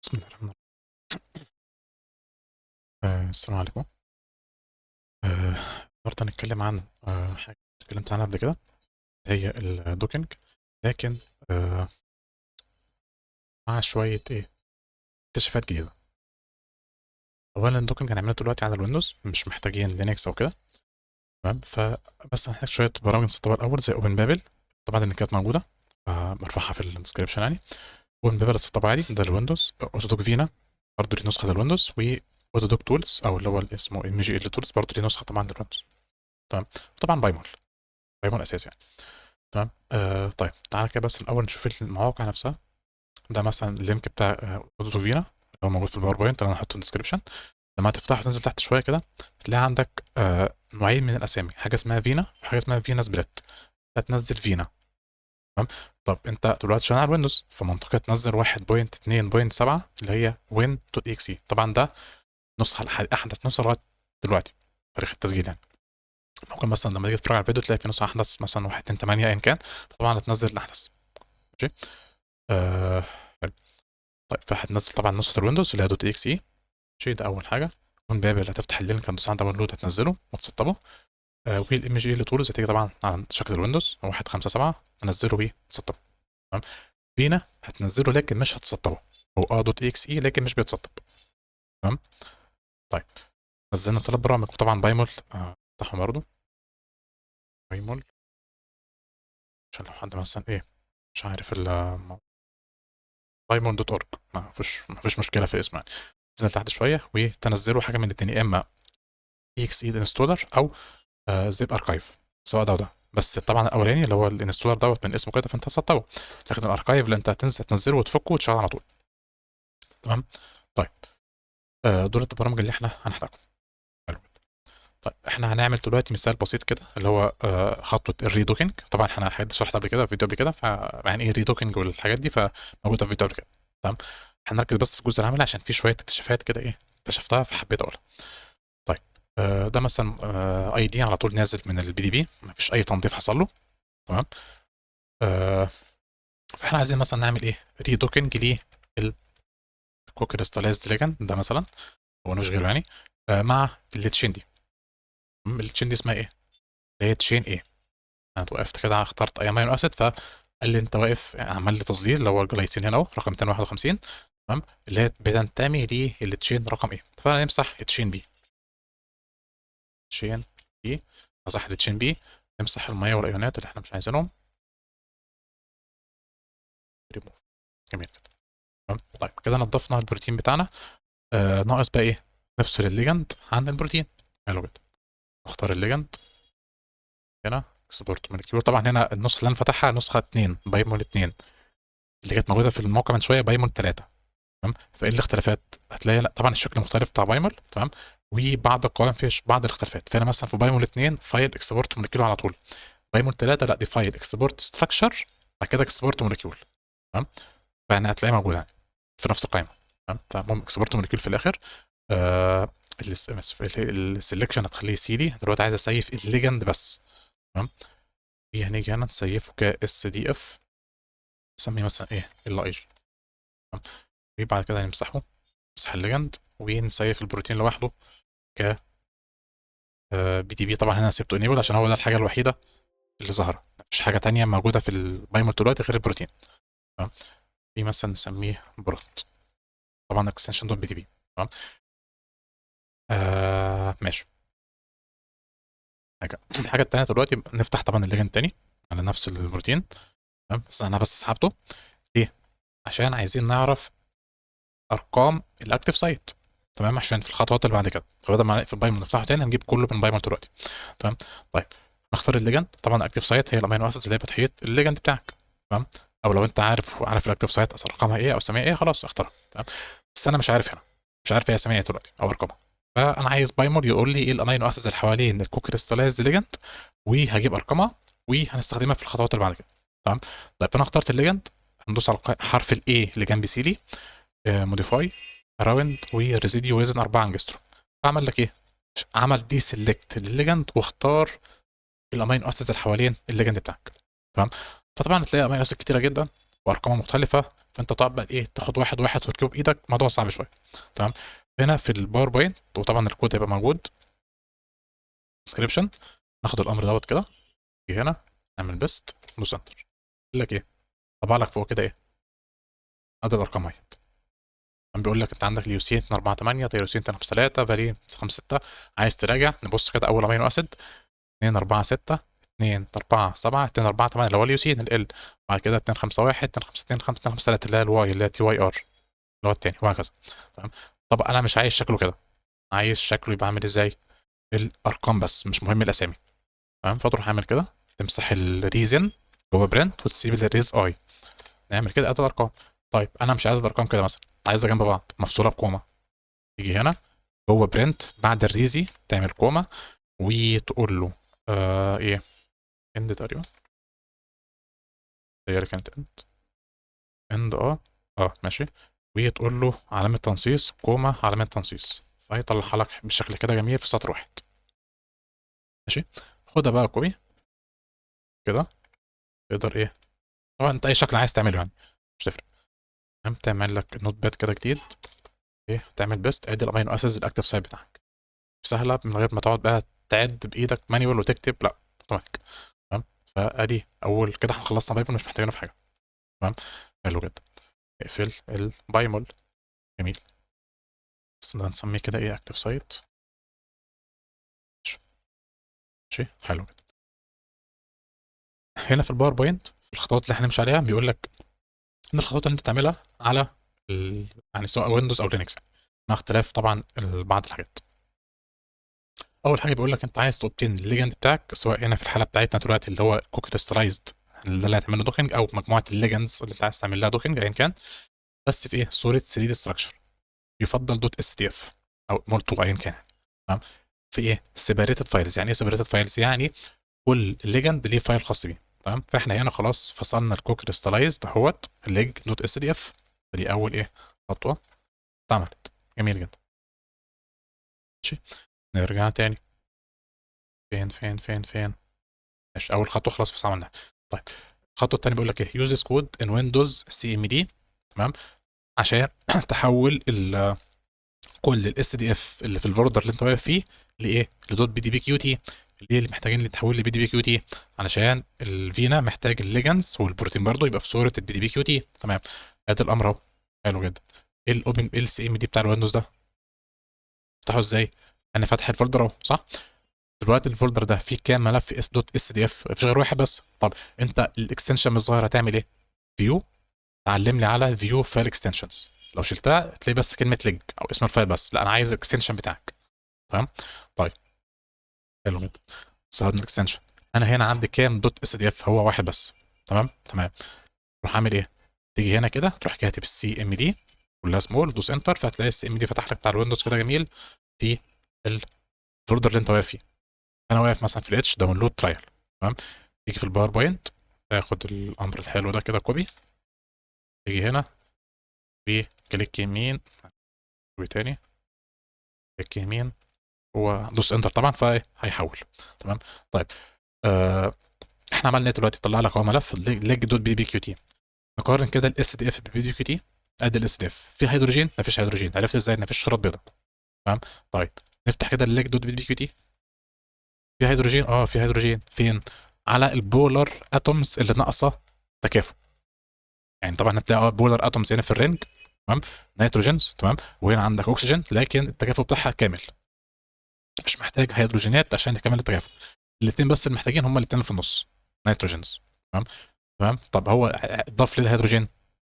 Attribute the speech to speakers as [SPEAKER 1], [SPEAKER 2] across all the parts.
[SPEAKER 1] بسم الله الرحمن الرحيم. السلام عليكم. النهارده هنتكلم عن حاجة اتكلمت عنها قبل كده، هي ال docking، لكن مع شوية اكتشافات جديدة. أولا ال docking هنعمله دلوقتي على ال Windows، مش محتاجين Linux أو كده، تمام؟ فبس هنحتاج شوية برامج نسطبها الأول زي Open Babel، طبعا اللي كانت موجودة برفعها في ال description يعني. Open Babel تسطبها عادي، ده ال Windows. AutoDock Vina برضه ليه نسخة لل Windows، و AutoDock Tools او اللي هو اسمه MGLTools برضه ليه نسخه طبعا لل Windows، تمام؟ طبعا PyMOL، PyMOL اساسي يعني، تمام. طيب تعالى كده بس الاول نشوف المواقع نفسها. ده مثلا ال link بتاع AutoDock Vina اللي هو موجود في ال PowerPoint اللي انا هحطه في ال description. لما تفتحه تنزل تحت شوية كده هتلاقي عندك نوعين من الاسامي، حاجة اسمها Vina وحاجه اسمها Vina Split. هتنزل Vina، تمام؟ طب انت دلوقتي شغال على ال Windows، فمنطقي تنزل 1.2.7 اللي هي win.exe. طبعا ده نسخه احدث نسخه لغاية دلوقتي تاريخ التسجيل يعني. ممكن مثلا لما تيجي تتفرج على الفيديو تلاقي في نسخه احدث مثلا 1.2.8 ايا كان، فطبعا هتنزل الاحدث، ماشي؟ حلو. طيب فهتنزل طبعا نسخه ال Windows اللي هي .exe، ماشي؟ ده اول حاجة. Open Babel هتفتح ال link، هتدوس على download، هتنزله وتسطبه. وال MGLTools هتيجي طبعا على شكل ال Windows 1.5.7، تنزله وتسطبه، تمام؟ Vina هتنزله لكن مش هتسطبه، هو .exe لكن مش بيتسطب، تمام؟ طيب نزلنا ثلاث برامج، وطبعا PyMOL افتحه برضه PyMOL عشان لو حد مثلا مش عارف ال pymol.org، ما فيش مشكلة في الاسم يعني. تنزل تحت شوية وتنزلوا حاجة من الاثنين، يا اما exe installer او zip archive، سواء ده وده. بس طبعا الاولاني اللي هو ال installer دوت من اسمه كده فانت هتسطبه، لكن ال archive اللي انت هتنزل تنزله وتفكه وتشغله على طول، تمام؟ طيب دول البرامج اللي احنا هنحتاجهم. حلو. طيب احنا هنعمل دلوقتي مثال بسيط كده اللي هو خطوة ال redocking. طبعا احنا الحاجات دي شرحتها قبل كده في فيديو قبل كده، فيعني ايه redocking والحاجات دي فموجوده في فيديو قبل كده، تمام؟ هنركز بس في الجزء العملي عشان في شوية اكتشافات كده اكتشفتها فحبيت اقولها. طيب ده مثلا ID على طول نازل من ال PDB، مفيش اي تنظيف حصل له، تمام؟ فاحنا عايزين مثلا نعمل ايه؟ redocking لل co-crystallized ligand ده مثلا، هو مش غيره يعني، مع ال chain دي. ال chain دي اسمها ايه؟ اللي هي chain A. انا وقفت كده اخترت اي amino acid فقال لي انت واقف، عمل لي تظليل اللي هو الجلايسين هنا اهو رقم 251، تمام؟ اللي هي بتنتمي لل chain رقم A. فانا نمسح chain B، chain B، مسح ال chain B، نمسح المية والايونات اللي احنا مش عايزينهم، ريموف. جميل كده، تمام؟ طيب كده نضفنا البروتين بتاعنا. ناقص بقى ايه؟ نفصل ال ligand عن البروتين. حلو جدا. نختار ال ligand هنا export molecule. طبعا هنا النسخة اللي انا فاتحها نسخه 2 PyMOL 2، اللي كانت موجودة في الموقع من شوية PyMOL 3، تمام؟ فايه الاختلافات؟ هتلاقي لا طبعا الشكل مختلف بتاع PyMOL، تمام؟ وبعض القوائم فيها بعض الاختلافات. فهنا مثلا في PyMOL 2 file export molecule على طول، PyMOL 3 لا دي file export structure بعد كده export molecule، تمام؟ فيعني هتلاقيها موجودة يعني في نفس القائمه، تمام؟ فالمهم export molecule في الاخر. ال selection هتخليه سيلي. دلوقتي عايز اسيف ال ligand بس، تمام؟ هنيجي هنا نسيفه ك SDF، نسميه مثلا ايه؟ ال LIG، تمام؟ وبعد كده نمسحه، نمسح ال ligand ونسيف البروتين لوحده ك PDB. طبعا هنا سيبته enable عشان هو ده الحاجة الوحيدة اللي ظاهره، مفيش حاجة تانية موجودة في ال PyMOL دلوقتي غير البروتين، تمام؟ في مثلا نسميه prot، طبعا extension .pdb، تمام؟ ماشي. الحاجة التانية دلوقتي نفتح طبعا ال ligand تاني على نفس البروتين، تمام؟ بس انا بس سحبته ليه؟ عشان عايزين نعرف ارقام ال active site، تمام؟ عشان في الخطوات اللي بعد كده، فبدل ما نقفل PyMOL نفتحه تاني هنجيب كله من PyMOL دلوقتي، تمام؟ طيب نختار ال ligand. طبعا ال active site هي ال amino acids اللي هي بتحيط ال ligand بتاعك، تمام؟ او لو انت عارف ال active site اصل رقمها ايه او اسمها ايه، خلاص اختارها، تمام؟ بس انا مش عارف هنا، مش عارف هي اسمها ايه دلوقتي او ارقامها، فانا عايز PyMOL يقول لي ايه ال amino acids اللي حوالين ال co-crystallized ligand، وهجيب ارقامها وهنستخدمها في الخطوات اللي بعد كده، تمام؟ طيب فانا اخترت ال ligand، هندوس على حرف ال A اللي جنب سيلي، modify around و residue within 4 انجستروم. عمل لك ايه؟ عمل deselect لل ligand واختار ال amino acids اللي حوالين ال ligand بتاعك، تمام؟ فطبعا هتلاقي amino acid كتيرة جدا وارقامها مختلفة، فانت تقعد بقى ايه، تاخد واحد واحد وتركبه بايدك، الموضوع صعب شويه. تمام. هنا في ال PowerPoint، وطبعا الكود هيبقى موجود description، ناخد الامر دوت كده، نيجي هنا نعمل paste، ندوس enter، يقول لك ايه؟ طبع لك فوق كده ايه؟ عدد الارقام اهيت. بيقول لك انت عندك ليوسين 2 4 8، تيروسين 2 5 3، فالين 5 6. عايز تراجع نبص كده، اول amino acid 2 4 6، 2 4 7، 2 4 8 اللي هو ال leucine L، بعد كده 2 5 1، 2 5 2، 5 2 5 3 اللي هي ال Y اللي هي TYR اللي هو التاني، وهكذا. تمام. طب انا مش عايز شكله كده، عايز شكله يبقى عامل ازاي؟ الارقام بس، مش مهم الاسامي. تمام. فتروح عامل كده، تمسح ال reason جوه print وتسيب ال RESI، نعمل كده ادي الارقام. طيب انا مش عايز الارقام كده مثلا، عايزها جنب بعض مفصوله ب comma، تيجي هنا جوه print بعد ال RESI تعمل comma وتقول له ايه، end تقريبا، هي اللي كانت end، end ماشي، وتقول له علامة تنصيص comma علامة تنصيص، فيطلعها لك بالشكل كده جميل في سطر واحد. ماشي. خدها بقى copy كده، تقدر ايه، طبعا انت اي شكل عايز تعمله يعني مش تفرق. تمام. تعمل لك notepad كده جديد، ايه، تعمل paste، ادي ال amino acids ال active site بتاعك، سهله من غير ما تقعد بقى تعد بايدك manual وتكتب، لا اوتوماتيك. تمام. فادي اول كده احنا خلصنا PyMOL، مش محتاجينه في حاجه. تمام. حلو جدا. اقفل ال PyMOL. جميل. بس ده نسميه كده ايه، active site. ماشي. حلو جدا. هنا في ال PowerPoint في الخطوات اللي احنا هنمشي عليها بيقول لك ان الخطوات اللي انت تعملها على يعني سواء Windows او Linux، مع اختلاف طبعا بعض الحاجات. اول حاجه بيقول لك انت عايز ت obtain ال ligand بتاعك، سواء هنا في الحاله بتاعتنا دلوقتي اللي هو co-crystallized اللي هتعمل له docking، او مجموعه ال ligands اللي انت عايز تعمل لها docking ايا كان، بس في ايه، صوره 3D structure، يفضل dot SDF او mol 2 ايا كان. تمام. في ايه، separated files. يعني ايه separated files؟ يعني كل ligand ليه file خاص بيه. تمام. فاحنا هنا خلاص فصلنا ال co-crystallized اهوت lig dot SDF، فدي اول ايه خطوه اتعملت. جميل جدا. ماشي. نرجع تاني، فين فين فين فين؟ ماشي، اول خطوه خلاص فصل عملناها. طيب الخطوه الثانيه بيقول لك ايه، use this code in Windows CMD. تمام. عشان تحول كل ال SDF اللي في ال folder اللي انت واقف فيه لايه، لدوت بي دي بي كيو تي. ليه اللي محتاجين اللي تحول ل PDBQT؟ علشان ال Vina محتاج ال ligands والبروتين برضه يبقى في صوره ال PDBQT. تمام. ادي الامر اهو. حلو جدا. ايه ال open ال CMD بتاع ال Windows ده؟ افتحه ازاي؟ انا فاتح ال folder اهو، صح؟ دلوقتي ال folder ده فيه كام ملف اس dot SDF؟ مفيش غير واحد بس. طب انت ال extension مش ظاهر، هتعمل ايه؟ view، تعلم لي على view file extensions. لو شلتها تلاقي بس كلمه lig او اسم ال file بس، لا انا عايز ال extension بتاعك. تمام. طيب حلو جدا، ظهرنا ال extension. انا هنا عندي كام dot SDF؟ هو واحد بس. تمام تمام. روح عامل ايه؟ تيجي هنا كده تروح كاتب ال CMD كلها سمول، دوس enter، فهتلاقي ال CMD فتح لك بتاع ال Windows كده جميل في ال folder اللي انت واقف فيه. انا واقف مثلا في ال H download trial. تمام. تيجي في ال PowerPoint تاخد الامر الحلو ده كده copy، تيجي هنا و click يمين، وتاني click يمين ودوس enter طبعا فهيحول. تمام. طيب احنا عملنا ايه دلوقتي؟ طلع لك اهو ملف lig dot PDBQT. نقارن كده ال SDF بال PDBQT. ادي ال SDF في هيدروجين، مفيش هيدروجين. عرفت ازاي؟ مفيش شرط بيضاء. تمام. طيب نفتح كده ال lig dot PDBQT، في هيدروجين، في هيدروجين فين؟ على ال polar atoms اللي ناقصه تكافؤ. يعني طبعا هتلاقي polar atoms هنا في ال ring، تمام، nitrogens، تمام، وهنا عندك اكسجين، لكن التكافؤ بتاعها كامل، مش محتاج هيدروجينات عشان تكمل التكافؤ. الاثنين بس اللي محتاجين هم الاثنين في النص nitrogens. تمام تمام. طب هو اضاف ليه الهيدروجين؟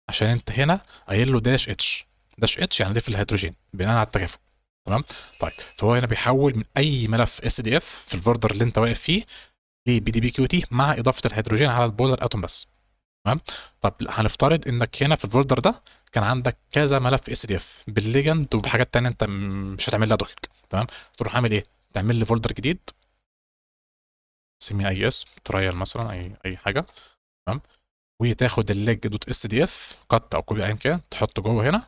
[SPEAKER 1] عشان انت هنا قايل له dash H، dash H يعني ضيف الهيدروجين بناء على التكافؤ. تمام. طيب فهو هنا بيحول من اي ملف SDF في ال folder اللي انت واقف فيه ل PDBQT مع اضافه الهيدروجين على ال polar atom بس. تمام. طب هنفترض انك هنا في ال folder ده كان عندك كذا ملف SDF بال ligand وبحاجات تانية انت مش هتعمل لها docking. تمام. تروح عامل ايه؟ تعمل لي folder جديد سميه اي اسم، trial مثلا، اي حاجه. تمام. وتاخد ال lig dot SDF cut او copy ايا كان، تحطه جوه هنا،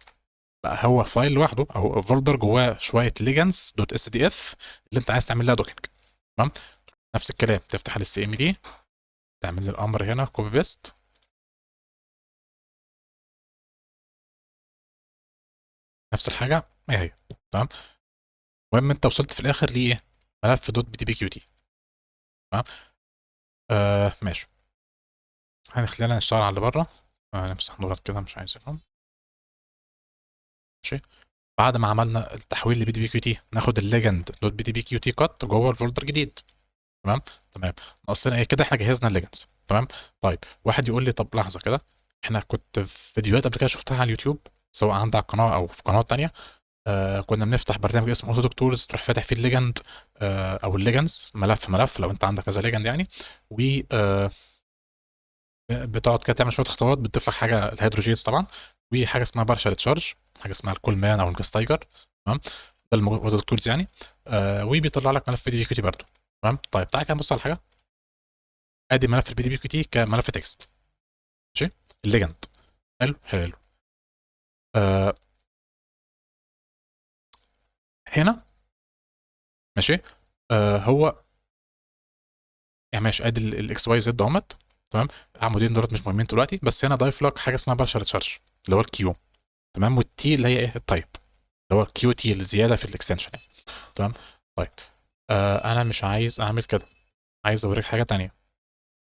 [SPEAKER 1] بقى هو file لوحده او folder جواه شويه ligands dot SDF اللي انت عايز تعمل لها docking. تمام. نفس الكلام تفتح ال CMD، تعمل الامر هنا copy paste. نفس الحاجة هي هي. تمام. المهم انت وصلت في الاخر لايه؟ ملف دوت بي دي بي كيو تي. تمام. ماشي، هنخلينا نشتغل على اللي بره. نمسح دولت كده مش عايزينهم. ماشي، بعد ما عملنا التحويل ل PDBQT ناخد ال ligand dot PDBQT cut جوه ال folder جديد. تمام تمام. ناقصنا ايه كده؟ احنا جهزنا ال ligands. تمام. طيب واحد يقول لي طب لحظة كده، احنا كنت في فيديوهات قبل كده شفتها على اليوتيوب سواء عندي على القناة او في قنوات تانية، كنا بنفتح برنامج اسمه AutoDock Tools، تروح فاتح فيه ال ligand، او ال ligands ملف ملف لو انت عندك كذا ligand يعني، و بتقعد كده تعمل شوية خطوات بتضيف لك حاجة ال hydrogels طبعا، وحاجه اسمها partial charge، حاجة اسمها ال Coleman او ال Gasteiger. تمام، ده ال AutoDock Tools يعني، وبيطلع لك ملف PDBQT برضه. تمام. طيب تعالى كده نبص على حاجة. ادي ملف ال PDBQT كملف text. ماشي، ال ligand. حلو حلو. هنا ماشي، هو يعني ماشي، ادي ال X Y Z اهمت. تمام، عمودين دولت مش مهمين دلوقتي، بس هنا ضايف لك حاجة اسمها partial charge اللي هو ال Q. تمام، وال T اللي هي ايه؟ ال type اللي هو ال QT الزيادة في ال extension يعني. تمام. طيب انا مش عايز اعمل كده، عايز اوريك حاجة تانية.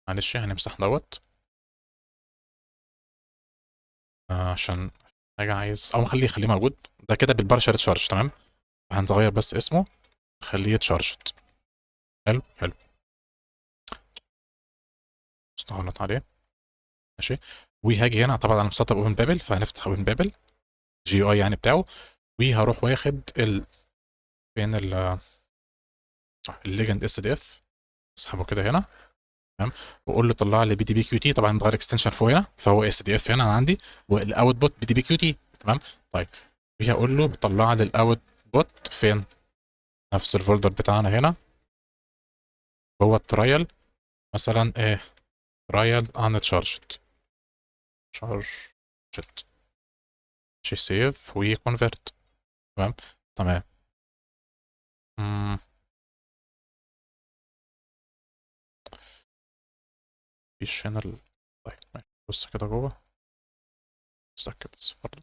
[SPEAKER 1] معلش هنمسح دوت، عشان حاجة عايز او خليه موجود ده كده بال partial charge. تمام، هنغير بس اسمه، خليه charged. حلو حلو، بس نغلط عليه. ماشي، وهاجي هنا طبعا انا مسطب Open Babel، فهنفتح Open Babel GUI يعني بتاعه، وهروح واخد فين ال ligand SDF، اسحبه كده هنا. تمام، واقول له طلع لي PDBQT، طبعا متغير extension فوق هنا فهو SDF هنا انا عندي، والاوتبوت بي دي بي كيو تي. تمام. طيب وهقول له طلع لي ال output فين؟ نفس ال folder بتاعنا هنا جوه ال trial، مثلا ايه؟ trial uncharged charged، ماشي، save و convert. تمام تمام. مفيش هنا طيب ماشي. بص كده جوه، اتاكد بس برضه.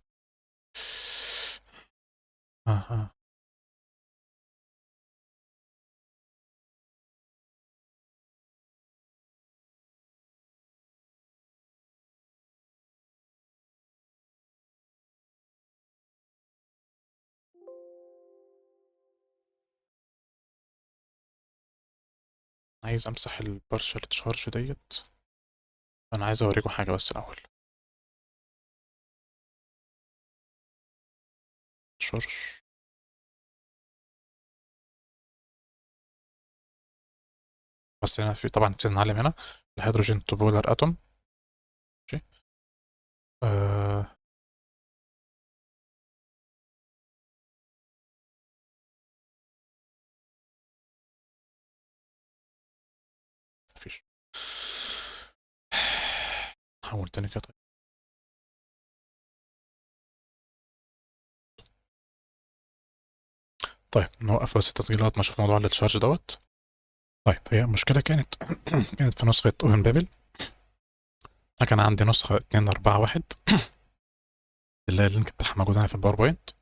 [SPEAKER 1] عايز امسح ال partial charge ديت، انا عايز اوريكم حاجة بس الاول. charge بس هنا في طبعا نسينا نعلم هنا الهيدروجين to polar atom. ماشي. مفيش. حاول تاني كده. طيب نوقف بس التسجيل لغاية ما اشوف موضوع ال charge دوت. طيب هي المشكلة كانت في نسخه Open Babel. انا كان عندي نسخه 2.4.1 اللي هي ال link بتاعها موجود هنا في ال PowerPoint.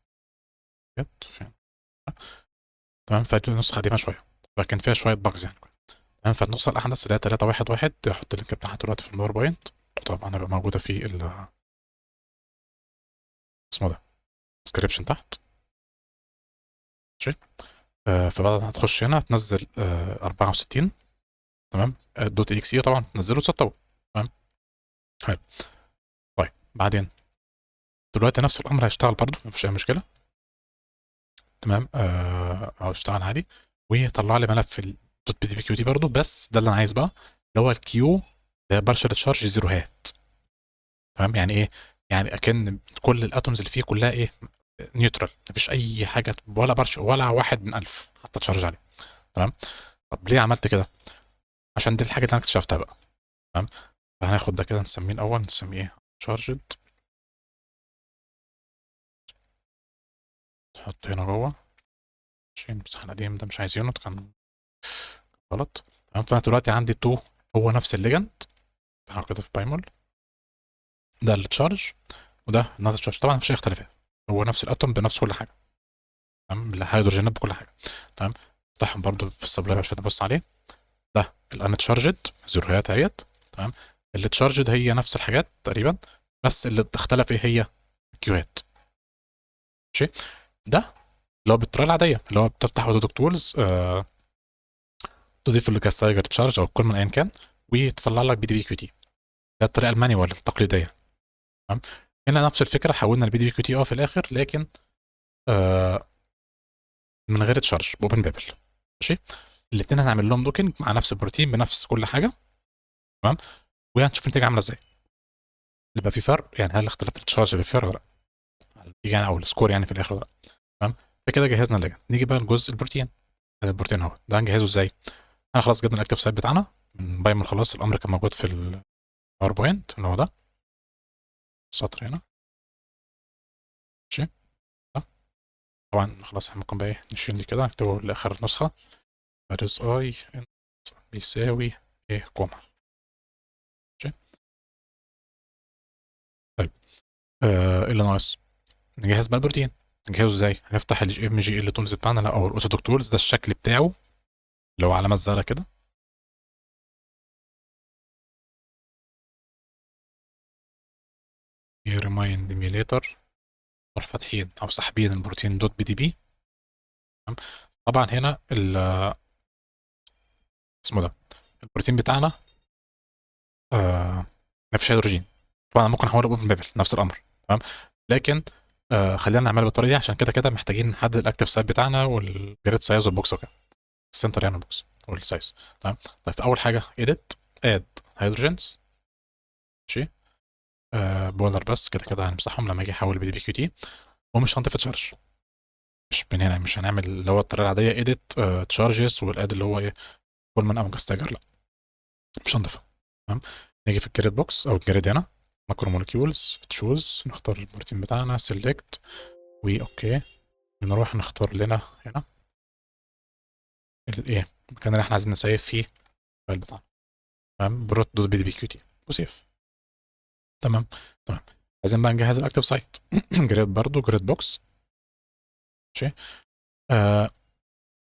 [SPEAKER 1] فين؟ تمام، فدي النسخة قديمة شوية فكان فيها شوية bugs يعني. تمام، فالنسخه الاحدث اللي هي 3.1.1 هحط ال link بتاعها دلوقتي في ال PowerPoint، وطبعا هيبقى موجودة في اسمه ده description تحت. ماشي. فبعد ما هتخش هنا هتنزل، 64. تمام، dot EXE طبعا تنزله وتسطبه. تمام، حلو. طيب بعدين دلوقتي نفس الامر هيشتغل برضه، مفيش اي مشكلة. تمام، اهو اشتغل عادي وطلع لي ملف ال dot PDBQT برضه، بس ده اللي انا عايز بقى اللي هو ال Q ده partial charge زيروهات. تمام، يعني ايه؟ يعني اكن كل ال atoms اللي فيه كلها ايه؟ neutral، مفيش اي حاجة ولا partial ولا 1 من 1000 حتى charge عليه. تمام، طب ليه عملت كده؟ عشان دي الحاجة اللي انا اكتشفتها بقى. تمام، فهناخد ده كده نسميه الاول، نسميه ايه؟ charged، نحط هنا جوه عشان نمسح القديم ده مش عايزينه، ده كان غلط. تمام، فانا دلوقتي عندي 2 هو نفس ال ligand، تعالوا كده في PyMOL، ده ال charge وده not charge، طبعا مفيش اي اختلافات. هو نفس ال atom بنفس كل حاجة، تمام، بالهيدروجينات بكل حاجة، تمام. افتحهم برضو في ال SublAP عشان تبص عليه. ده ال uncharged زيروهات اهيت، تمام. اللي charged هي نفس الحاجات تقريبا، بس اللي اختلف ايه هي الكيوهات، ماشي. ده اللي هو بالطريقة العادية اللي هو بتفتح AutoDock Tools، تضيف ال Gasteiger charge او كل من ايا كان، وتطلع لك بي دي بي كيو تي. ده الطريقة ال manual التقليدية، تمام. هنا نفس الفكرة، حولنا البي دي بي كيو تي في الاخر، لكن من غير charge ب Open Babel، ماشي. الاثنين هنعمل لهم docking مع نفس البروتين بنفس كل حاجة، تمام. وهنشوف النتيجة عامله ازاي. يبقى في فرق يعني، هل اختلاف ال charge يبقى في فرق ولا لا؟ يعني او ال score يعني في الاخر ولا لا، تمام. فكده جهزنا ال ligand. نيجي بقى لجزء البروتين. هذا البروتين اهو، ده هنجهزه ازاي؟ انا خلاص جبنا ال active site بتاعنا من PyMOL، خلاص الامر كان موجود في ال PowerPoint اللي هو ده السطر هنا، ماشي. طبعا خلاص احنا ممكن بقى ايه نشيل دي كده، نكتبه لاخر نسخه res i بيساوي ايه comma، ماشي. طيب ايه اللي ناقص؟ نجهز بقى البروتين. نجهزه ازاي؟ هنفتح ال MGL tools بتاعنا، لا او ال AutoDock Tools، ده الشكل بتاعه اللي هو علامة الزرقاء كده. remind me later. نروح فاتحين او ساحبين البروتين dot PDB، تمام. طبعا هنا اسمه ده البروتين بتاعنا ما فيش هيدروجين، طبعا ممكن احوله Open Babel نفس الامر، تمام. لكن خلينا نعملها بالطريقة دي عشان كده كده محتاجين نحدد ال active site بتاعنا وال grid size وال box وكده، ال center يعني box وال size، تمام. طيب اول حاجة edit add hydrogens، ماشي. polar بس كده كده هنمسحهم لما اجي احول بي دي بي كيو تي، ومش هنضيف charge، مش من هنا، مش هنعمل اللي هو الطريقة العادية edit charges وال add اللي هو ايه Kollman او Gasteiger، لا مش هنضيفها، تمام. نيجي في ال grid box او ال grid هنا macromolecules choose، نختار البروتين بتاعنا select و okay، ونروح نختار لنا هنا الايه المكان اللي احنا عايزين نسيف فيه ال file بتاعنا، تمام، prot dot PDBQT و save، تمام تمام. عايزين بقى نجهز ال active site grid برضو grid box، ماشي.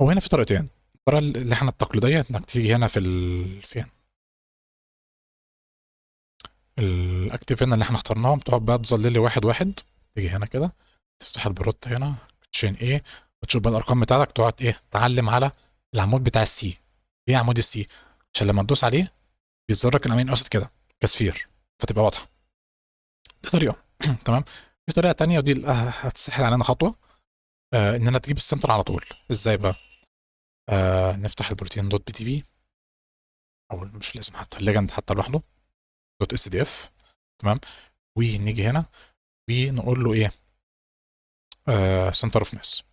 [SPEAKER 1] هو هنا في طريقتين. الطريقة اللي احنا التقليدية انك تيجي هنا في فين ال active هنا اللي احنا اخترناهم، تقعد بقى تظلل لي واحد واحد، تيجي هنا كده تفتح ال prot هنا chain A وتشوف بقى الارقام بتاعتك، تقعد ايه تعلم على العمود بتاع ال C. ايه عمود ال C؟ عشان لما تدوس عليه بيظهر لك ال amino acid كده ك sphere، فتبقى واضحة. دي طريقه تمام. في طريقه تانية ودي اللي هتسهل علينا خطوة، ان انا تجيب ال center على طول. ازاي بقى؟ نفتح البروتين dot PDB، او مش لازم حتى ال ligand حتى لوحده dot SDF، تمام. ونيجي هنا ونقول له ايه؟ center of mass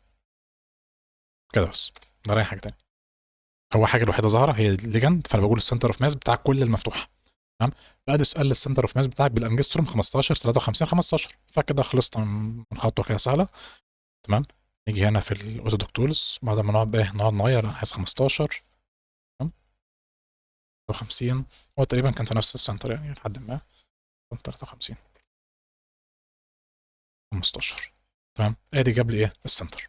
[SPEAKER 1] كده بس، ده رايح حاجة تانية. هو حاجة الوحيدة ظاهره هي ال ligand، فانا بقول ال center of mass بتاع كل المفتوح، تمام. بعد اسال ال center of mass بتاعك بالانجستروم 15 53 15، فكده خلصت من خطوة كده سهلة، تمام. نيجي هنا في ال AutoDock Tools، بعد ما نقعد ايه نقعد نغير، انا عايز 15، تمام، 50، هو تقريبا كان في نفس ال center يعني لحد ما 53 15، تمام. ادي جاب لي ايه ال center،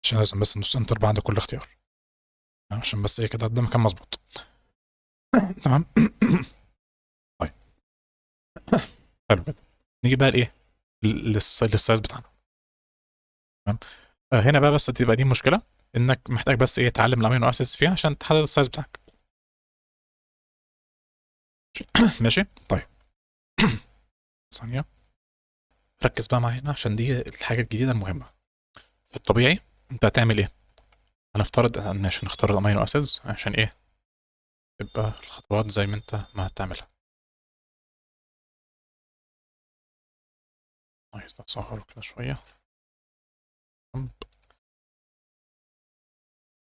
[SPEAKER 1] عشان لازم بس ندوس enter بعد كل اختيار، تمام، عشان بس ايه كده ده مكان مظبوط، تمام. طيب حلو كده. نيجي بقى لايه لل size بتاعنا، تمام. هنا بقى بس تبقى دي مشكلة، انك محتاج بس ايه تعلم ال amino acids فيها عشان تحدد ال size بتاعك، ماشي. طيب ثانية ركز بقى معايا هنا عشان دي الحاجة الجديدة المهمة. في الطبيعي انت هتعمل ايه؟ هنفترض ان ماشي نختار ال amino acids عشان ايه؟ تبقى الخطوات زي ما انت ما هتعملها. طيب نصغره كده شوية.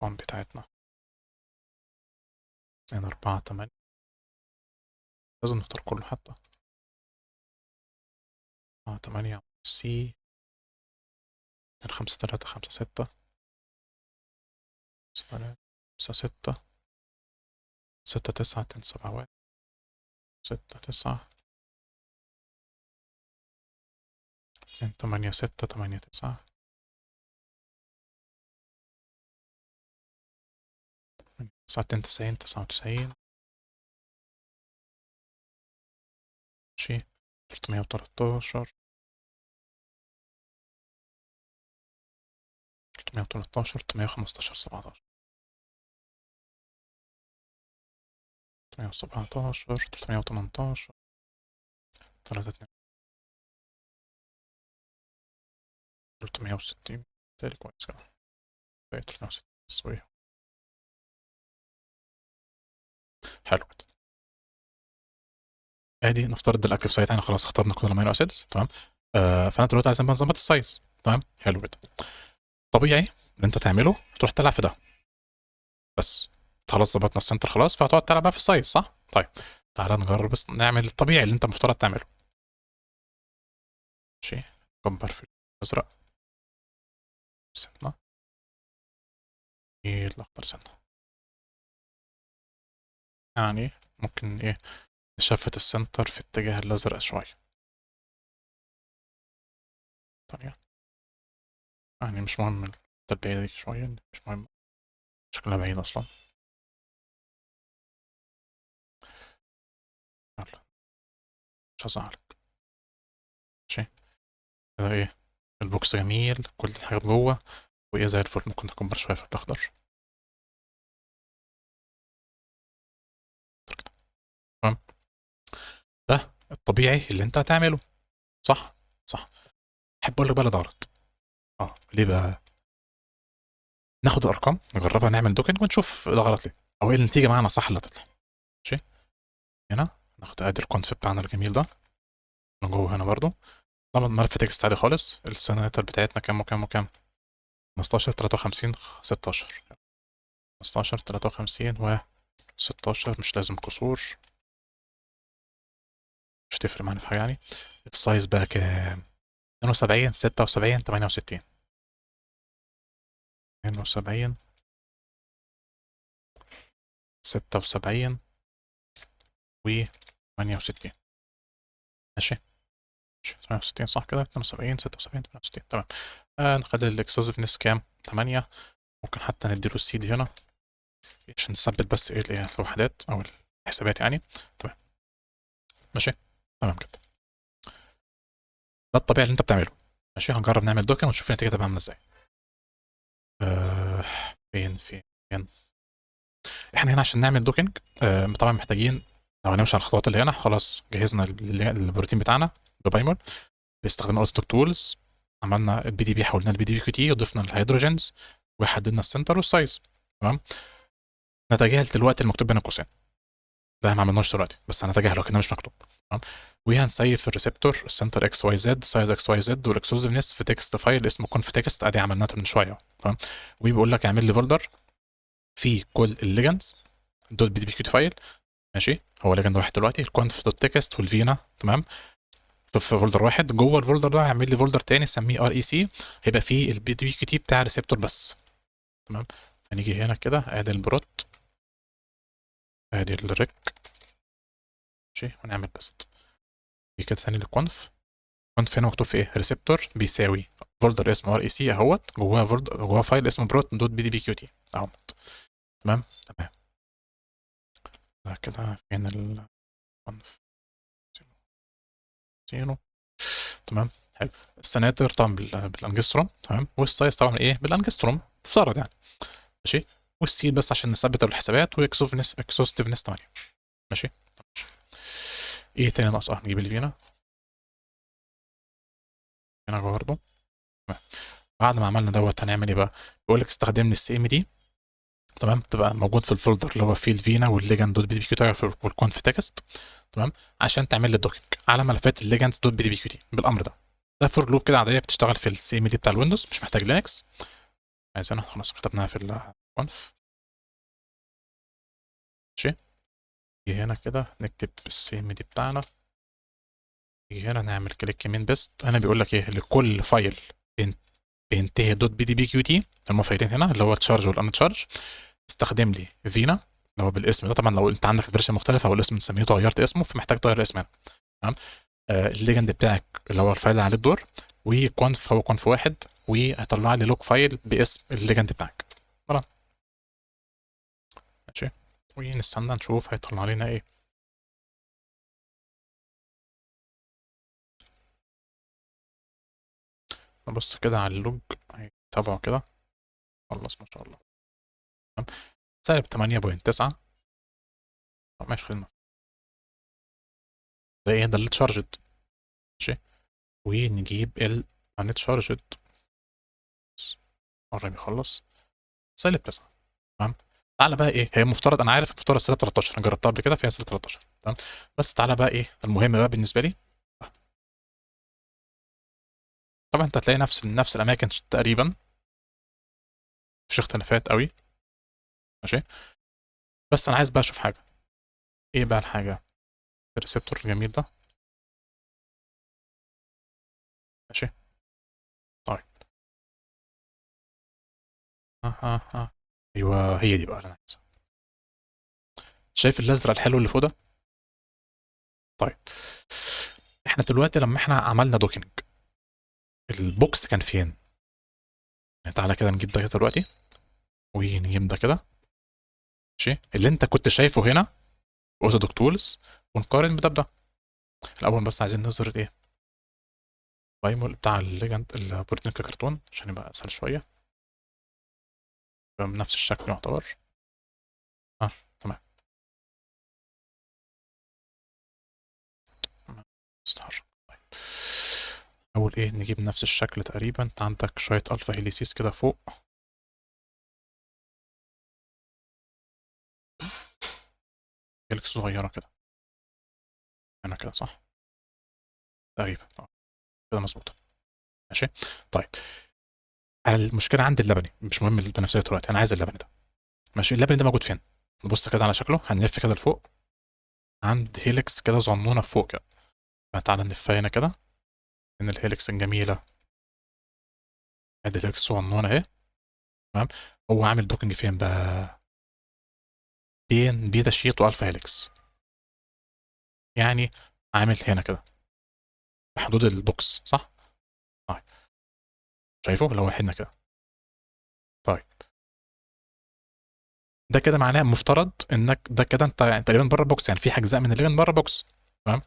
[SPEAKER 1] الارقام بتاعتنا 2 4 8، لازم نختار كله حتى. 4 8 C 2 5 3 5 6 5 3 5 6 6 9 2 7 1 6 9 2 8 6 8 9 9 92 99. ماشي، 313 313 315 17 317 318 3 2 360. تالي كويس كده، 360 بس. حلو كده. ادي نفترض ده ال active site، احنا خلاص اخترنا كل ال amino acids. تمام. فانا دلوقتي عايز نظبط ال size. تمام، حلو جدا. طبيعي اللي انت تعمله تروح تلعب في ده بس، خلاص ظبطنا ال center خلاص، فهتقعد تلعب بقى في ال size، صح؟ طيب تعالى نجرب بس نعمل الطبيعي اللي انت المفترض تعمله. ماشي، كبر في الازرق سنة، ايه الاخضر سنة، يعني ممكن ايه ن shift ال center في اتجاه الازرق شوية. طيب يعني مش مهم التربية دي شوية، مش مهم، شكلها بعيد اصلا. يلا مش هزعلك. ماشي كده، ايه ال box جميل، كل الحاجات جوه وايه زي الفل. ممكن نكبر شوية في الاخضر. تمام، ده الطبيعي اللي انت هتعمله، صح؟ صح. احب اقول لك بقى ده غلط. ليه بقى؟ ناخد الارقام نجربها، نعمل docking ونشوف ده غلط ليه، او ايه النتيجة معانا صح اللي هتطلع. ماشي، هنا ناخد ادي ال conf بتاعنا الجميل ده من جوه هنا برضو، طبعا ملف text عادي خالص. السناتر بتاعتنا كام وكام وكام؟ 15 53 16، 15 53 و 16، مش لازم كسور، مش هتفرق معانا في حاجة يعني. ال size بقى كام؟ 72 76 68، 72 76 و 68. ماشي، 68 صح كده، 72 76 68. تمام. نخلي ال exclusiveness كام؟ 8. ممكن حتى نديله ال seed هنا عشان نثبت بس ايه الوحدات او الحسابات يعني. تمام، ماشي، تمام كده. ده الطبيعي اللي انت بتعمله. ماشي، هنجرب نعمل docking ونشوف النتيجة تبقى عامله ازاي. فين فين فين؟ احنا هنا عشان نعمل docking طبعا محتاجين، لو هنمشي على الخطوات اللي هنا، خلاص جهزنا البروتين بتاعنا ب PyMOL باستخدام ال AutoDockTools، عملنا ال PDB، حولناه ل PDBQT، وضفنا ال hydrogens وحددنا ال center وال size. تمام، نتجاهل دلوقتي المكتوب بين القوسين ده، ما عملناش دلوقتي بس هنتجاهله كده مش مكتوب. تمام، وهنسيف الريسبتور السنتر اكس واي زد سايز اكس واي زد وال exclusiveness في text file اسمه conf text، ادي عملناه من شوية. تمام، وبيقول لك اعمل لي folder في كل ال ligands dot PDBQT file. ماشي، هو ligand واحد دلوقتي، ال conf dot text وال Vina. تمام، في folder واحد. جوه ال folder ده هعمل لي folder تاني سميه REC، هيبقى فيه ال PDBQT بتاع receptor بس. تمام، هنيجي هنا كده، ادي ال prot، ادي ال rec، ماشي، ونعمل paste كده ثاني لل conf. conf هنا مكتوب في ايه؟ receptor بيساوي folder اسمه REC اهوت، جواه folder، جواه file اسمه prot dot PDBQT اهوت. تمام، تمام. ده كده فين ال conf؟ zero. تمام، حلو. السناتر طبعا بالانجستروم. تمام، وال size طبعا ايه؟ بالانجستروم مفترض يعني. ماشي، وال seed بس عشان نثبت الحسابات، و exclusiveness 8. ماشي، ايه تاني ناقص؟ نجيب ال Vina هنا برضه. تمام، بعد ما عملنا دوت هنعمل ايه بقى؟ بيقول لك استخدم لي ال CMD. تمام، تبقى موجود في ال folder اللي هو فيه ال Vina وال ligand dot PDBQT وال conf text. تمام، عشان تعمل لي ال docking على ملفات ال ligand dot PDBQT بالامر ده. ده for loop كده عادية بتشتغل في ال CMD بتاع ال Windows، مش محتاج Linux. عايزينها خلاص كتبناها في ال conf. ماشي، نيجي هنا كده نكتب ال CMD بتاعنا، نيجي هنا نعمل click يمين paste. هنا بيقول لك ايه؟ لكل file بينتهي دوت بي دي بي كيو تي، هما فايلين هنا اللي هو charged وال uncharged، استخدم لي Vina اللي هو بالاسم ده. طبعا لو انت عندك version مختلفة او الاسم سميته غيرت اسمه، فمحتاج تغير الاسم هنا. تمام، ال ligand بتاعك اللي هو ال file اللي عليه الدور، و conf هو conf واحد، وهيطلع لي log file باسم ال ligand بتاعك. خلاص ماشي، ونستنى نشوف هيطلع لنا ايه. نبص كده على ال log، هيتابعه كده، خلص ما شاء الله. تمام، سالب 8.9. طب ماشي، خلينا ده ايه؟ ده اللي charged. ماشي، ونجيب ال uncharged، قرب يخلص، سالب 9. تمام، تعالى بقى ايه، هي المفترض، انا عارف المفترض سالب 13، انا جربتها قبل كده فيها سالب 13. تمام، بس تعالى بقى ايه المهم بقى بالنسبة لي. طبعا انت هتلاقي نفس الاماكن تقريبا، مفيش اختلافات قوي. ماشي، بس انا عايز بقى اشوف حاجة. ايه بقى الحاجة؟ ال receptor الجميل ده. ماشي، طيب ايوه هي دي بقى اللي انا عايزها. شايف الازرق الحلو اللي فوق ده؟ طيب احنا دلوقتي لما احنا عملنا docking ال box كان فين؟ تعالى كده نجيب ده كده دلوقتي، ونجيب ده كده. ماشي، اللي انت كنت شايفه هنا AutoDock Tools، ونقارن بده بده. الاول بس عايزين نظهر ايه؟ PyMOL بتاع ال ligand البروتين ككرتون عشان يبقى اسهل شوية، يبقى بنفس الشكل يعتبر. تمام. استحر. طيب اول ايه، نجيب نفس الشكل تقريبا. انت عندك شوية alpha helices كده فوق، helix صغيرة كده هنا كده، صح تقريبا. كده مظبوطة. ماشي، طيب انا المشكلة عندي اللبني، مش مهم البنفسجي دلوقتي، انا عايز اللبني ده. ماشي، اللبني ده موجود فين؟ نبص كده على شكله، هنلف كده لفوق عند helix كده صغنونه فوق كده. فتعالى نلفها هنا كده، من ال helix الجميلة، ادي ال helix صغنونه اهي. تمام، هو عامل docking فين بقى؟ بين beta sheet و alpha helix، يعني عامل هنا كده في حدود ال box، صح؟ طيب شايفه اللي هو هنا كده. طيب ده كده معناه مفترض انك ده كده انت تقريبا بره ال box، يعني في اجزاء من ال ligand بره box. تمام،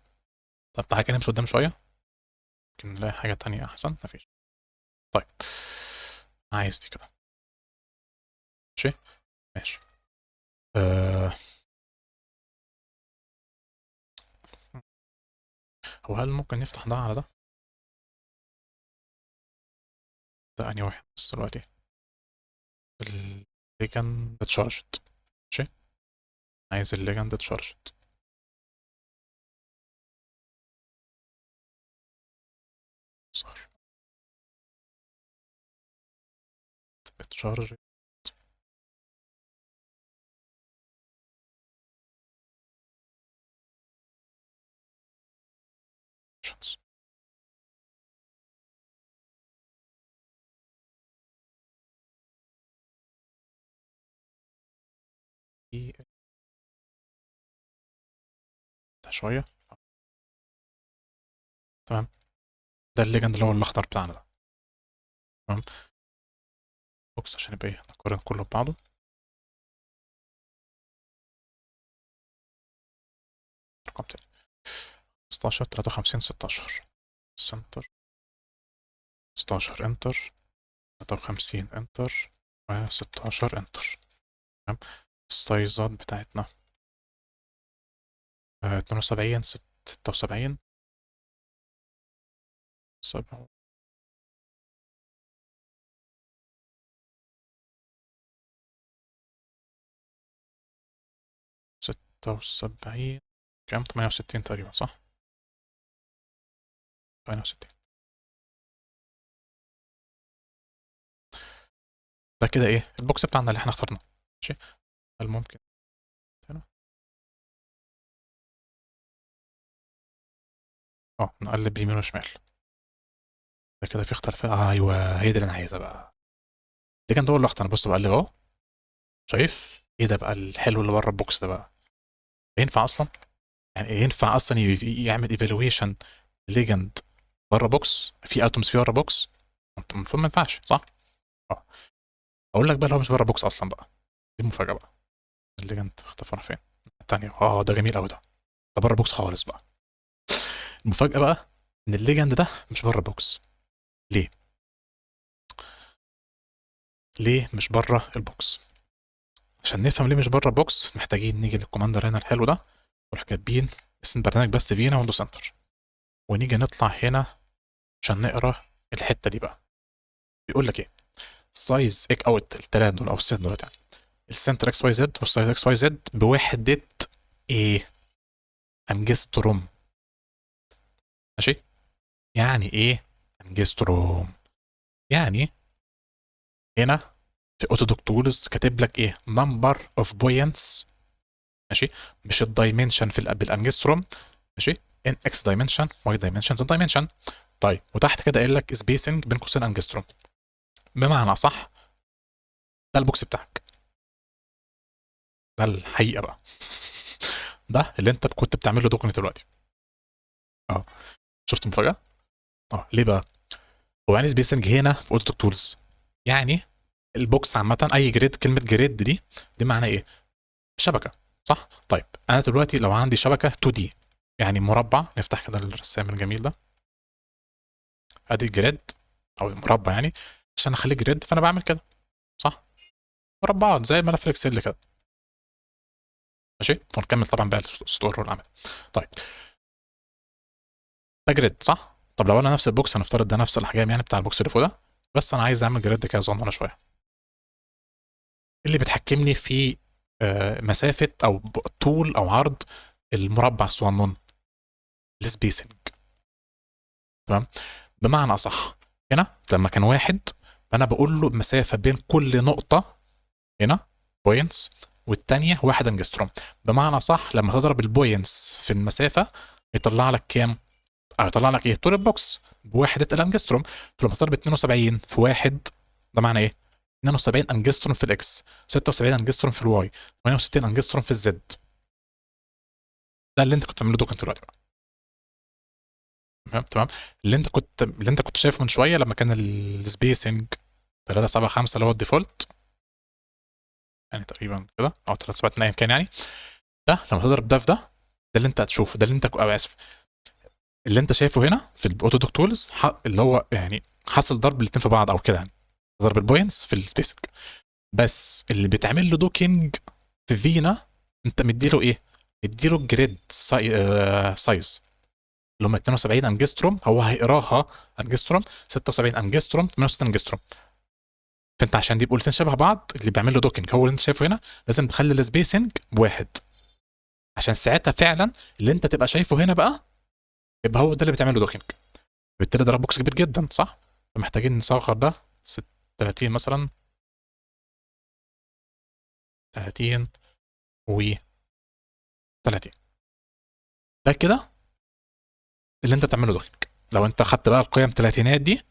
[SPEAKER 1] طب تعالى كده نمشي قدام شوية، ممكن نلاقي حاجة تانية احسن. مفيش. طيب عايز دي كده. ماشي ماشي. هو هل ممكن نفتح ده على ده؟ ده انهي واحد بس دلوقتي؟ ال ligand charged. ماشي، عايز ال ligand charged. صح، charged. ده شوية. تمام، ده ال ligand اللي هو الأخضر بتاعنا ده. تمام، box عشان يبقى ايه، نقارن كله ببعضه. رقم تاني 16 53 16، center 16 enter، 53 enter، و 16 enter. تمام، السايزات بتاعتنا 72، 76، 7، 76، كام؟ 68 تقريبا، صح؟ 68. ده كده ايه ال box بتاعنا اللي احنا اخترناه. ماشي، هل ممكن هنا نقلب يمين وشمال؟ ده كده في اختلاف. ايوه هي دي اللي انا عايزها بقى. دي كانت اول لقطة. انا بص بقلب اهو، شايف ايه ده بقى الحلو اللي بره ال box ده بقى؟ ينفع اصلا؟ يعني ينفع اصلا يعمل evaluation ligand بره box، في atoms فيه بره box؟ المفروض ما ينفعش، صح؟ اقول لك بقى لو مش بره box اصلا بقى، دي المفاجاة بقى. ال ligand اختفى راح فين؟ الثانية. ده جميل قوي، ده بره box خالص بقى. المفاجاة بقى ان ال ligand ده مش بره box. ليه؟ ليه مش بره ال box؟ عشان نفهم ليه مش بره ال box محتاجين نيجي لل commander هنا الحلو ده، نروح كاتبين اسم البرنامج بس فينا وندوس enter، ونيجي نطلع هنا عشان نقرا الحتة دي بقى. بيقول لك ايه؟ size اك او الثلاثة دول او الست دول يعني، ال center XYZ وال size XYZ بوحده ايه؟ انجستروم. ماشي؟ يعني ايه انجستروم؟ يعني هنا في AutoDock Tools كاتب لك ايه؟ number of points، ماشي، مش ال dimension في بالانجستروم، ماشي، in X dimension Y dimension Z dimension. طيب وتحت كده قايل لك spacing بين قوسين انجستروم، بمعنى صح ده ال box بتاعك، ده الحقيقة بقى. ده اللي انت كنت بتعمل له docking دلوقتي. شفت المفاجاة؟ ليه بقى؟ هو يعني spacing هنا في AutoDock Tools يعني ال box عامة، اي grid، كلمة grid دي معناها ايه؟ شبكة، صح؟ طيب انا دلوقتي لو عندي شبكة 2D يعني مربع، نفتح كده الرسام الجميل ده، ادي grid او مربع يعني، عشان اخليه grid فانا بعمل كده، صح؟ مربعات زي الملف ال Excel كده، ماشي؟ ونكمل طبعا بقى السطور والعمل. طيب ده grid، صح؟ طب لو انا نفس ال box، هنفترض ده نفس الاحجام يعني بتاع ال box اللي فوق ده، بس انا عايز اعمل grid كده صغننه شوية، اللي بتحكمني في مسافة او طول او عرض المربع الصغنون، ال spacing، تمام؟ بمعنى اصح هنا لما كان واحد، فانا بقول له مسافة بين كل نقطة هنا points والثانية 1 انجستروم. بمعنى صح لما تضرب ال points في المسافة يطلع لك كام؟ يطلع لك ايه؟ طول ال box بوحده الانجستروم. فلما تضرب 72 في 1، ده معنى ايه؟ 72 انجستروم في ال X، 76 انجستروم في ال Y، 68 انجستروم في ال Z. ده اللي انت كنت بتعمله docking دلوقتي بقى. تمام؟ اللي انت كنت شايفه من شوية لما كان ال spacing 375 اللي هو ال default يعني تقريبا كده، او 372 ايا كان يعني، ده لما تضرب ده في ده، ده اللي انت هتشوفه، ده اللي انت اسف، اللي انت شايفه هنا في ال AutoDock Tools، اللي هو يعني حصل ضرب الاثنين في بعض او كده يعني، ضرب ال points في ال spacing. بس اللي بيتعمل له docking في فينا انت مديله ايه؟ مديله grid size اللي هم 72 انجستروم، هو هيقراها انجستروم، 76 انجستروم، 68 انجستروم. فانت عشان دي يبقوا الاثنين شبه بعض، اللي بيعمل له docking هو اللي انت شايفه هنا، لازم تخلي ال spacing بواحد، عشان ساعتها فعلا اللي انت تبقى شايفه هنا بقى يبقى هو ده اللي بتعمل له docking. بالتالي ده box كبير جدا، صح؟ فمحتاجين نصغر ده 30 مثلا، 30 و 30. ده كده اللي انت بتعمله docking. لو انت خدت بقى القيم الثلاثينات دي،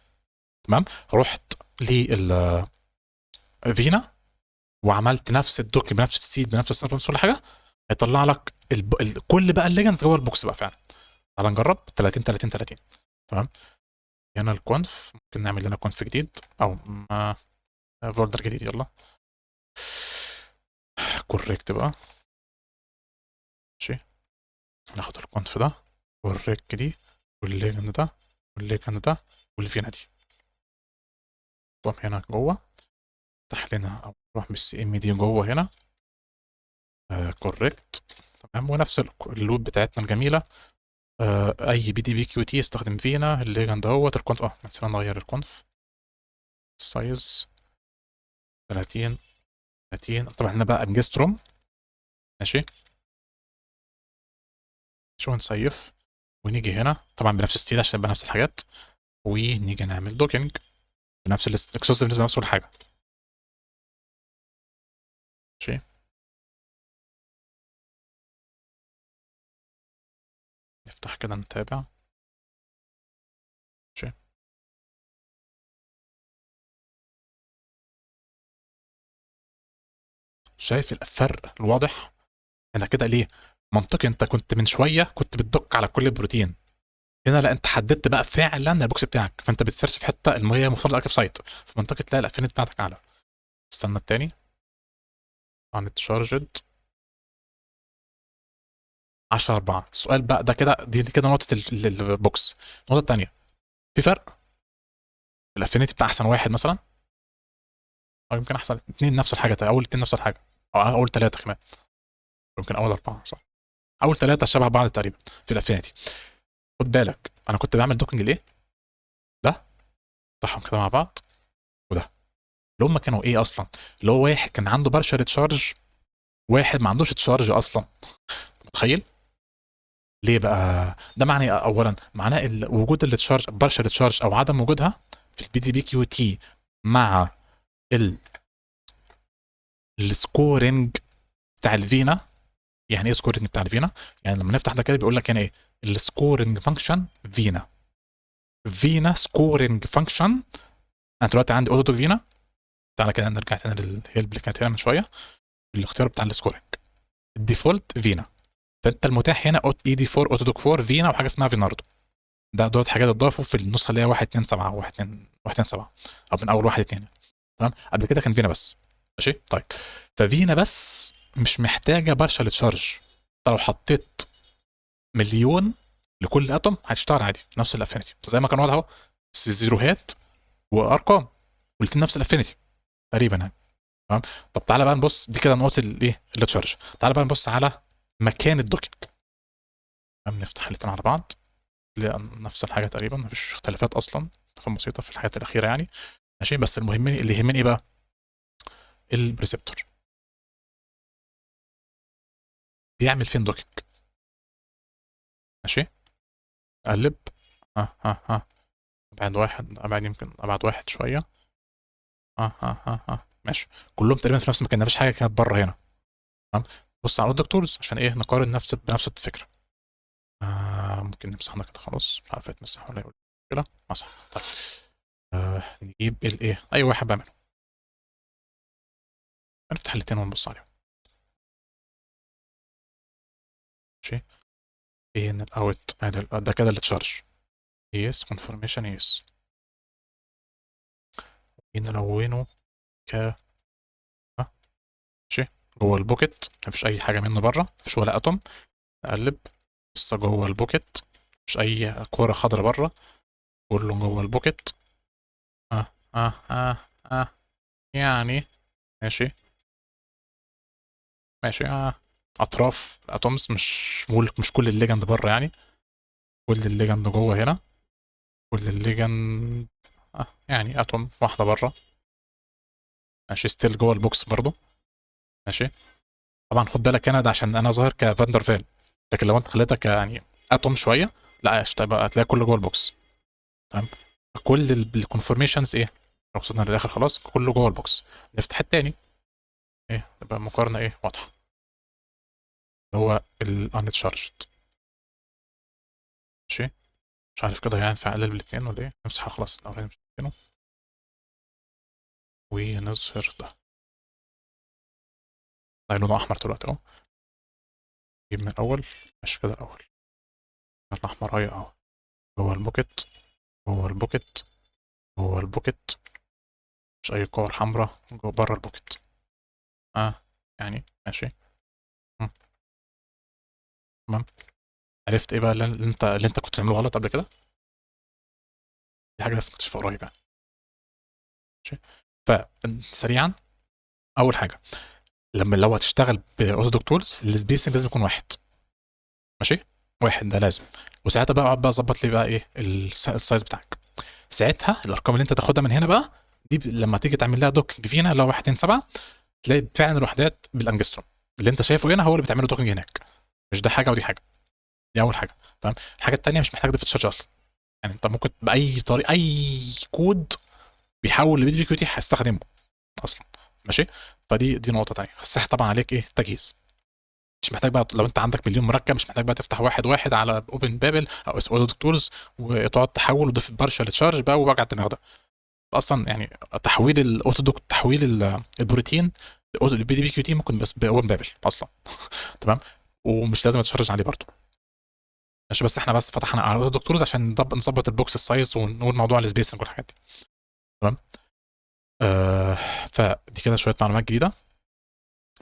[SPEAKER 1] تمام، رحت لل فينا وعملت نفس ال dock بنفس ال seed بنفس ال center بنفس كل حاجة، هيطلع لك كل بقى ال ligand جوه ال box بقى فعلا. تعال نجرب 30 30 30. تمام، هنا ال conf ممكن نعمل لنا conf جديد او folder جديد، يلا correct بقى، ماشي، ناخد ال conf ده وال reg دي وال ligand ده وال ligand ده والفينا دي، نروح هنا جوه، افتح لنا او نروح بال CMD جوه هنا correct. تمام، ونفس ال loop بتاعتنا الجميلة، اي بي دي بي كيو تي استخدم فينا ال ligand اهوت ال conf، مثلا نغير ال conf size 30 30، طبعا هنا بقى انجستروم، ماشي، شو نسيف ونيجي هنا طبعا بنفس ال seed عشان يبقى نفس الحاجات، ونيجي نعمل docking بنفس الاكسوس بالنسبة لنفس كل حاجة، ماشي. نفتح كده نتابع، ماشي. شايف الفرق الواضح؟ انا كده ليه؟ منطقي، انت كنت من شوية كنت بت dock على كل بروتين، هنا لا، انت حددت بقى فعلا ال box بتاعك، فانت بت search في حتة المية المفترض active site، في منطقة تلاقي ال affinity بتاعتك اعلى. استنى التاني uncharged 10 4. السؤال بقى ده كده، دي كده نقطة ال box. النقطة الثانية، في فرق ال affinity بتاع احسن واحد مثلا، او يمكن احسن اثنين نفس الحاجه، اول اثنين نفس الحاجه، او اول ثلاثة كمان، يمكن اول اربعة صح، اول ثلاثة شبه بعض تقريبا في ال affinity. خد بالك انا كنت بعمل docking ليه؟ ده افتحهم كده مع بعض، وده اللي هم كانوا ايه اصلا؟ اللي هو واحد كان عنده partial charge، واحد ما عندوش charge اصلا. متخيل؟ ليه بقى؟ ده معناه إيه؟ اولا معناه وجود ال charge، partial charge او عدم وجودها في ال PDBQT مع ال scoring بتاع ال Vina. يعني ايه scoring بتاع ال Vina؟ يعني لما نفتح ده كده بيقول لك هنا ايه؟ ال scoring function Vina، Vina scoring function. انا دلوقتي عندي AutoDock Vina. تعالى كده نرجع تاني لل help اللي كانت هنا من شوية، الاختيار بتاع ال scoring ال default Vina، فانت المتاح هنا ED 4 AutoDock 4 Vina وحاجه اسمها Vinardo. ده دولت حاجات اتضافوا في النسخة اللي هي 1 2 7 1 2 1 2 7 او من اول 1 2. تمام، قبل كده كان Vina بس. ماشي، طيب ف Vina بس مش محتاجه partial charge. انت لو حطيت مليون لكل atom هتشتغل عادي نفس ال affinity زي ما كان واضح اهو، زيروهات وارقام والاثنين نفس ال affinity تقريبا يعني. تمام، طب تعالى بقى نبص، دي كده نقطة الايه ال charge. تعالى بقى نبص على مكان ال docking. تمام، نفتح الاثنين على بعض، نفس الحاجة تقريبا، مفيش اختلافات اصلا، اختلافات بسيطة في الحاجات الاخيرة يعني. ماشي، بس المهم اللي يهمني ايه بقى؟ ال receptor بيعمل فين docking. ماشي، قلب، ها ها ها، ابعد واحد، ابعد، يمكن ابعد واحد شوية، ها ها ها ها. ماشي، كلهم تقريبا في نفس المكان، مفيش حاجة كانت بره هنا. تمام، بص على AutoDock Tools عشان ايه؟ نقارن نفس بنفس الفكرة. ممكن نمسح ده كده خلاص، مش عارف يتمسح ولا يقول كده مسح. طيب نجيب الايه، اي واحد بعمله، نفتح الاثنين ونبص عليهم. ماشي، فين ال out؟ ده كده ال charge، yes conformation yes. نلونه ك ماشي جوه ال pocket، مفيش اي حاجة منه بره، مفيش ولا atom. نقلب لسه جوه ال pocket، مفيش اي كورة خضراء بره، كله جوه ال pocket. يعني ماشي ماشي. اطراف atoms، مش كل ال ligand بره يعني، كل ال ligand جوه هنا، كل ال ligand يعني atom واحدة بره. ماشي، still جوه ال box برضو. ماشي، طبعا خد بالك هنا ده عشان انا ظاهر ك Van der Waals، لكن لو انت خليتها يعني atom شوية لا هتلاقي كله جوه ال box. تمام، كل ال conformations ايه؟ لو وصلنا للاخر خلاص كله جوه ال box. نفتح التاني ايه، تبقى مقارنة ايه واضحة، اللي هو ال uncharged. ماشي، مش عارف كده هينفع اقلل الاثنين ولا ايه. نمسح خلاص الاولاني مش عارفينه ونظهر ده، ده لونه احمر دلوقتي اهو. نجيب من الاول، ماشي كده الاول الاحمر اهي اهو، جوه ال pocket، جوه ال pocket، جوه ال pocket، مش اي كور حمراء جوه بره ال pocket. يعني ماشي. تمام، عرفت ايه بقى اللي انت كنت بتعمله غلط قبل كده؟ دي حاجة لسه مكتشفها قريب يعني. ماشي، فسريعا اول حاجة لما لو هتشتغل ب AutoDock Tools ال spacing لازم يكون واحد. ماشي، واحد ده لازم، وساعتها بقى اقعد بقى اظبط لي بقى ايه ال size بتاعك. ساعتها الارقام اللي انت تاخدها من هنا بقى دي لما تيجي تعمل لها dock ب Vina اللي هو 1 2 7، تلاقي فعلا الوحدات بالانجستروم اللي انت شايفه هنا هو اللي بتعمله docking هناك، مش ده حاجة ودي حاجة. دي اول حاجة. تمام، الحاجة الثانية مش محتاج تضيف charge اصلا، يعني انت ممكن باي طريقه اي كود بيحول ل PDBQT هستخدمه اصلا. ماشي، فدي نقطة ثانية. بس طبعا عليك ايه تجهيز، مش محتاج بقى لو انت عندك مليون مركب مش محتاج بقى تفتح واحد واحد على Open Babel او اس Tools وتقعد تحول وتضيف partial charge بقى ووجع الدماغ ده اصلا. يعني تحويل ال AutoDock، تحويل البروتين ال PDBQT ممكن بس ب Open Babel اصلا. تمام، ومش لازم ت charge عليه برضه. ماشي، بس احنا بس فتحنا على AutoDockTools عشان نظبط ال box ال size ونقول موضوع ال spacing والحاجات دي. تمام. فدي كده شوية معلومات جديدة.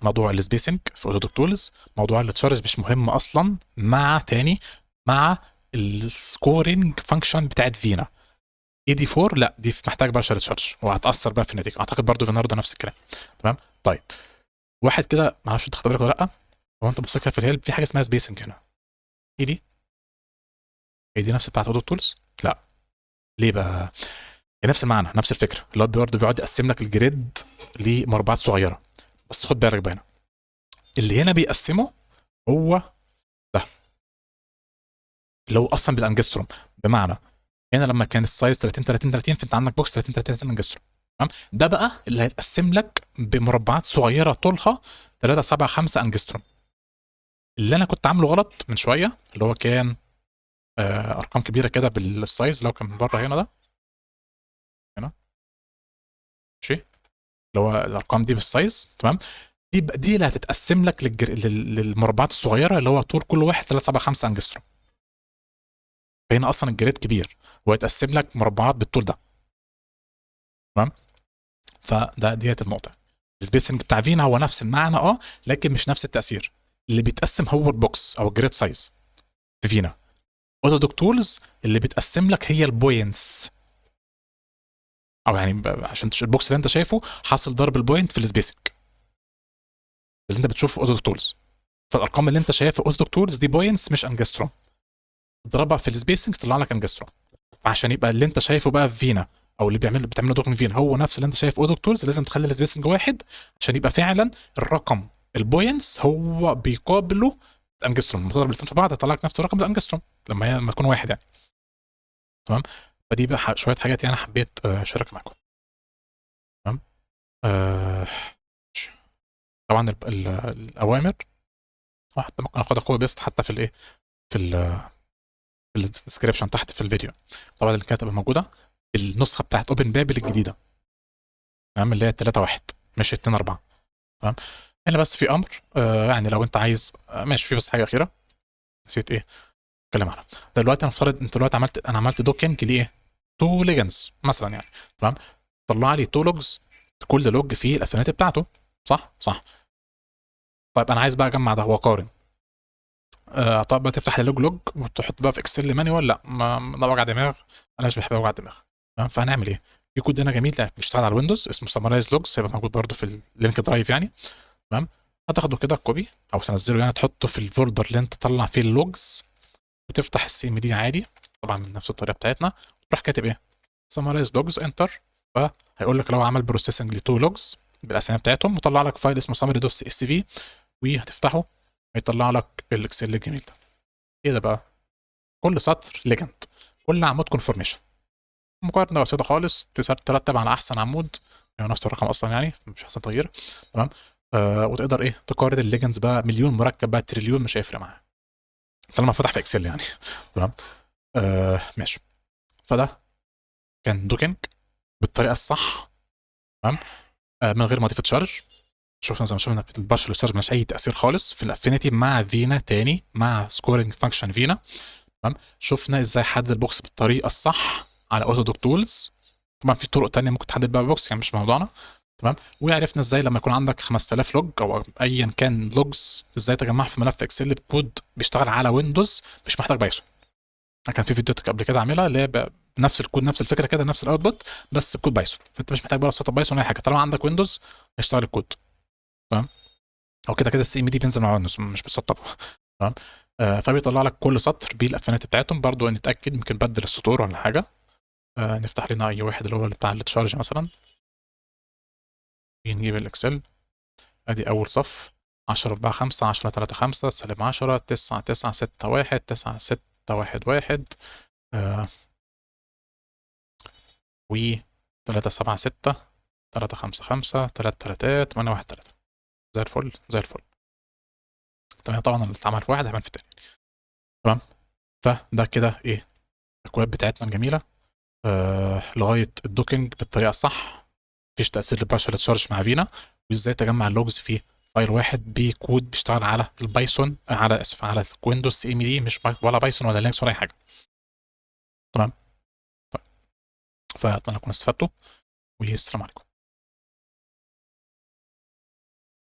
[SPEAKER 1] موضوع ال spacing في AutoDockTools، موضوع ال charge مش مهم اصلا مع تاني مع ال scoring function بتاعت Vina. AD 4 لا دي محتاج partial charge وهتاثر بقى في النتيجة، اعتقد برضو Vinardo نفس الكلام. تمام. طيب واحد كده ما اعرفش انت خدت بالك ولا لا، هو انت بصيت كده في ال help في حاجة اسمها spacing هنا، ايه دي؟ هي دي نفس بتاعت AutoDockTools؟ لا. ليه بقى؟ هي نفس المعنى نفس الفكرة، اللي هو برضه بيقعد يقسم لك ال grid لمربعات صغيرة، بس خد بالك بقى هنا اللي هنا بيقسمه هو ده اللي هو اصلا بالانجستروم. بمعنى هنا لما كان ال size 30 30 30 فانت عندك box 30 30 30 انجستروم. تمام. ده بقى اللي هيتقسم لك بمربعات صغيرة طولها 3 7 5 انجستروم. اللي انا كنت عامله غلط من شوية اللي هو كان ارقام كبيرة كده بال size لو كان من بره هنا ده هنا ماشي، اللي هو الارقام دي بال size. تمام. دي اللي هتتقسم لك للمربعات الصغيرة اللي هو طول كل واحد 3 7 5 انجستروم. فهنا اصلا ال grid كبير وهيتقسم لك مربعات بالطول ده. تمام. فده ديت النقطة. ال spacing بتاع Vina هو نفس المعنى لكن مش نفس التاثير. اللي بيتقسم هو ال box او ال grid size في Vina. AutoDockTools اللي بيتقسم لك هي ال points، او يعني عشان ال box اللي انت شايفه حاصل ضرب ال point في ال spacing اللي انت بتشوفه في AutoDockTools. فالارقام اللي انت شايفها في AutoDockTools دي points مش انجستروم، تضربها في ال spacing تطلع لك انجستروم. فعشان يبقى اللي انت شايفه بقى في Vina او اللي بتعمله docking Vina هو نفس اللي انت شايفه AutoDockTools، لازم تخلي ال spacing واحد عشان يبقى فعلا الرقم ال points هو بيقابله الانجستروم. لما تضرب الاثنين في بعض هيطلع لك نفس الرقم الانجستروم لما تكون واحد يعني. تمام. فدي بقى شوية حاجات يعني حبيت اشارك معاكم. تمام. طبعا الاوامر حتى ممكن اخدها copy paste حتى في الايه في ال description تحت في الفيديو. طبعا اللي كانت موجودة النسخة بتاعت OpenBabel الجديدة. تمام، اللي هي 3 1 مش 2 4. تمام. هنا بس في امر يعني لو انت عايز ماشي. في بس حاجة اخيرة نسيت ايه اتكلم عنها دلوقتي. هنفترض انت دلوقتي انا عملت docking لايه؟ two ligands مثلا يعني. تمام. طلع لي two logs، كل log فيه ال affinity بتاعته. صح صح. طيب انا عايز بقى اجمع ده واقارن. طب بقى تفتح log log وتحط بقى في Excel manual؟ لا، ما ده وجع دماغ، انا مش بحب وجع دماغ. تمام. فهنعمل ايه؟ في كود هنا جميل بيشتغل على ال Windows اسمه summarize logs، هيبقى موجود برده في ال link drive يعني. تمام. هتاخده كده copy او تنزله يعني، تحطه في ال folder اللي انت تطلع فيه ال logs، وتفتح ال CMD عادي طبعا بنفس الطريقة بتاعتنا، وتروح كاتب ايه؟ summarize logs enter. فهيقول لك لو عمل processing ل two logs بالاسامي بتاعتهم، وطلع لك file اسمه summary dot CSV، وهتفتحه هيطلع لك ال Excel الجميل ده. ايه ده بقى؟ كل سطر ligand، كل عمود conformation، مقارنة بسيطة خالص، ترتب على احسن عمود يعني نفس الرقم اصلا يعني مش احسن تغيير. تمام. وتقدر ايه تقارن ال ligands بقى، مليون مركب بقى تريليون مش هيفرق معاك طالما فتح في Excel يعني. تمام. ماشي. فده كان docking بالطريقة الصح. تمام. من غير ما اضيف charge. شفنا زي ما شفنا في ال partial charge مالهاش اي تاثير خالص في ال affinity مع Vina تاني مع scoring function Vina. تمام. شفنا ازاي حدد ال box بالطريقة الصح على AutoDockTools. طبعا في طرق تانية ممكن تحدد بقى box يعني مش موضوعنا. تمام. وعرفنا ازاي لما يكون عندك 5000 log او ايا كان logs ازاي تجمعها في ملف Excel بكود بيشتغل على Windows مش محتاج Python. كان في فيديو قبل كده عاملها اللي هي بنفس الكود نفس الفكرة كده نفس ال output بس بكود Python، فانت مش محتاج بقى setup Python ولا اي حاجة، طالما عندك Windows هيشتغل الكود. تمام. او كده كده ال CMD بينزل مع Windows مش بتسطبه. تمام. فبيطلع لك كل سطر بال affinity بتاعتهم. برضو نتاكد يمكن بدل السطور ولا حاجة. نفتح لنا اي واحد اللي هو بتاع ال charge مثلا، نجيب ال Excel. ادي اول صف 10 4 5 10 3 5 سالب 10 9 9 6 1 9 6 1 1 و 3 7 6 3 5 5 3 3 8 1 3. زي الفل زي الفل. تمام. طبعا اللي اتعمل في واحد هيعمل في التاني. تمام. فده كده ايه الاكواد بتاعتنا الجميلة لغاية ال docking بالطريقة الصح، مفيش تاثير لل partial charge مع Vina، وازاي تجمع ال logs في file. file واحد بكود بيشتغل على ال Python، على اسف، على Windows CMD، مش ولا Python ولا Linux ولا اي حاجه. تمام؟ طيب، فاتمنى تكونوا استفدتوا، والسلام عليكم.